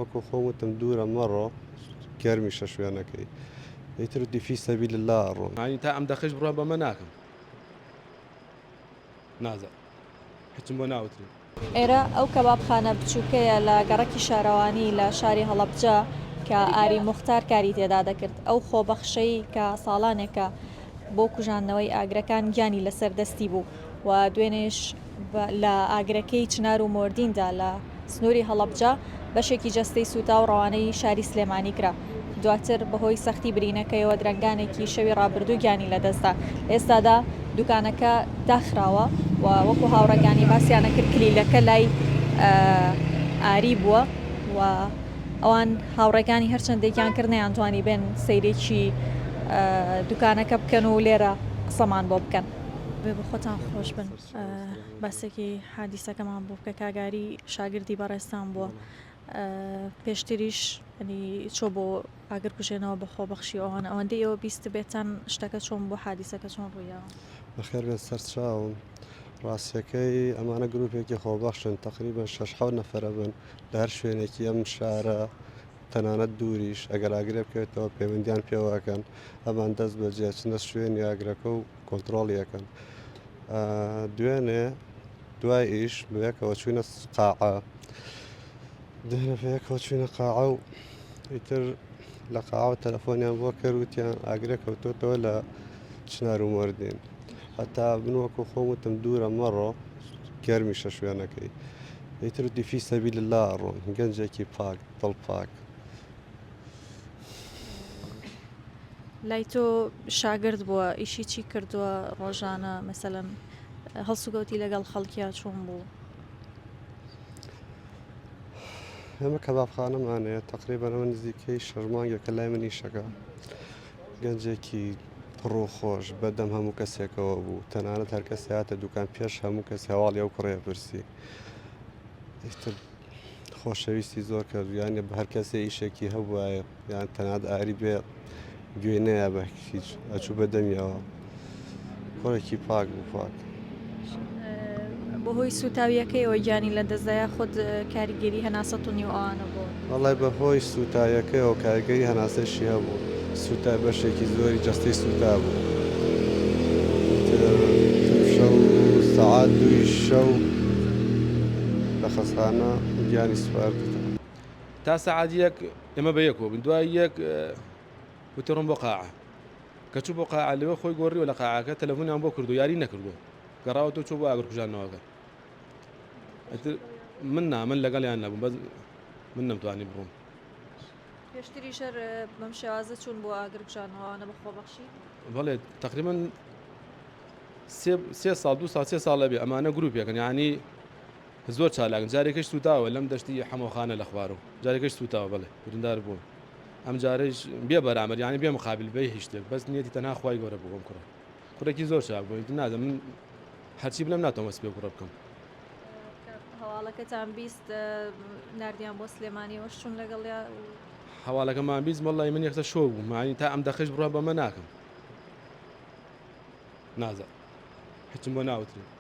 وەکو خۆم وتم دوورە مەڕۆ گەرمیشە شوێنەکەی ئیتر وتی فی سەبیل اللە ئەڕۆم. یانی تا ئەم دەقەیش بڕوا بەمە ناکەم نازانم هیچم بۆ ناوترێ. ئێرە ئەو کەبابخانە بچووکەیە لە گەڕەکی شارەوانی لە شاری هەڵەبجە کە ئاری موختار کاری تێدا دەکرد، ئەو خۆبەخشەی کە ساڵانێکە بۆ کوژاندنەوەی ئاگرەکان گیانی لەسەر دەستی بوو و دوێنێش لە ئاگرەکەی چنار و مۆردیندا لە سنووری هەڵەبجە بەشێکی جەستەی سووتا و ڕەوانەی شاری سلێمانی کرا. دواتر بەهۆی سەختی برینەکەیەوە درەنگانێکی شەوی ڕابردوو گیانی لەدەستدا. لە ئێستادا دوکانەکە داخراوە و وەکو هاوڕێکانی باسیانە کرد کلیلەکە لای ئاری بووە و ئەوان هاوڕێکانی هەرچەندێکیان کرد نەیانتوانی بێن سەیرێکی دوکانەکە بکەن و لێرە قسەمان بۆ بکەن. بێ بە خۆتان خۆش بن. باسێکی حادیسەکەمان بۆ بکە کاک ئاری شاگردی بەڕێزتان بووە پێشتریش ینی چۆ بۆ ئاگر کوژێنەوە بە خۆبەخشی ئەوان ئەوەندەی ئێوە بیستبێتان شتەکە چۆن بوو حادیسەکە چۆن ڕوویاوە؟ بەخێر بێن سەرچاوم. ڕاستیەکەی ئەمانە گروپێکی خۆبەخشن تەقریبەن شەش حەوت نەفەرە بن لە هەر شوێنێکی ئەم شارە تەنانەت دووریش ئەگەر ئاگرێ بکەوێتەوە پەیوەندیان پێوە ئەکەن ئەمان دەست بەجێ ئەچنە شوێنی ئاگرەکە و کۆنتڕۆڵی ئەکەن دوێنێ دوای ئیش بەیەکەوە چوینە قاعە دوێنێ بەیەکەوە چوینە قاعە و ئیتر لە قاعەوە تەلەفۆنیان بۆ کرد وتیان ئاگرێ کەوتۆتەوە لە چنار و مۆردین هەتا من وەکو خۆم وتم دوورە مەڕۆ گەرمیشە شوێنەکەی ئیتر وتی فی سەبیل اللە ئەڕۆم گەنجێکی پاک دڵ پاک. لای تۆ شاگرد بووە ئیشی چی کردووە ڕۆژانە مەسەلەن هەڵسوکەوتی لەگەڵ خەڵکیا چۆن بوو؟ ئێمە کەبابخانەمان هەیە تەقریبەن ئەوە نزیکەی شەش مانگێکە لای من ئیشەکە گەنجێکی ڕووخۆش بەدەم هەموو کەسێکەوە بوو تەنانەت هەر کەسێ هاتە دوکان پێش هەموو کەس هەواڵی ئەو کوڕەیە پرسی ئیتر خۆشەویستی زۆر کرد یانە بە هەر کەسێ ئیشێکی هەبوایە یان تەنات ئاری بێ گوێی نەیە بە هیچ ئەچوو بە دەمیەوە کوڕێکی پاک بوو پاک. بەهۆی سووتاویەکەیەوە گیانی لەدەستدا یاخود کاریگەری هەناسە توندی و ئەوانە بووە؟ وەڵای بەهۆی سووتاویەکەیەوە کاریگەری هەناسەشی هەبوو سووتا بەشێکی زۆری جەستەی سووتابوو ئیتر شەو سەعات دووی شەو لە خەستخانە گیانی سپاردتەوە. تا سەعات یەک ئێمە بە یەکەوە بووین دوای یەک وتی ڕۆم بۆ قاعە کە چوو بۆ قاعە لەوێ خۆی گۆڕیوە لە قاعەکە تەلەفۆنیان بۆ کردو یاری نەکردو گەڕاوەتەوە چوو بۆ ئاگرکوژاندنەوەکە ئیتر من نا من لەگەڵیان نەبووم بەس من نەمتوانی بڕۆم. پێشتریش هەر بەم شێوازە چوون بۆ ئاگرکوژاندنەوە ئەوانە بە خۆبەخشی؟ بەڵێ تەقریبەن سێ سێ ساڵ دوو ساڵ سێ ساڵ ئەبێ ئەمانە گروپێکن یانی زۆر چالاکن جارێکەش سووتاوە لەم دەشتی حەمۆخانە لە خوارەوە جارێکەش سووتاوە بەڵێ بریندار بوون ئەم جارەیش بێ بەرامبەر یانی بێ مقابل بێ هیچ شتێک بەس نیەتی تەنها خوای گەورە بوو بەم کوڕە کوڕێکی زۆر چاک بوو ئیتر نازانم من هەرچی بڵێم ناتوانم وەسفی ئەو کوڕە بکەم. کە هەواڵەکەتان 20 ناردیان بۆ سلێمانی ئەوەش چوون لەگەڵیا و. هەواڵەکەمان 20 وەڵڵاهی من یەکسەر شۆک بووم یانی تا ئەم دەقەیش بڕوا بەمە ناکەم نازانم هیچم بۆ ناوترێ.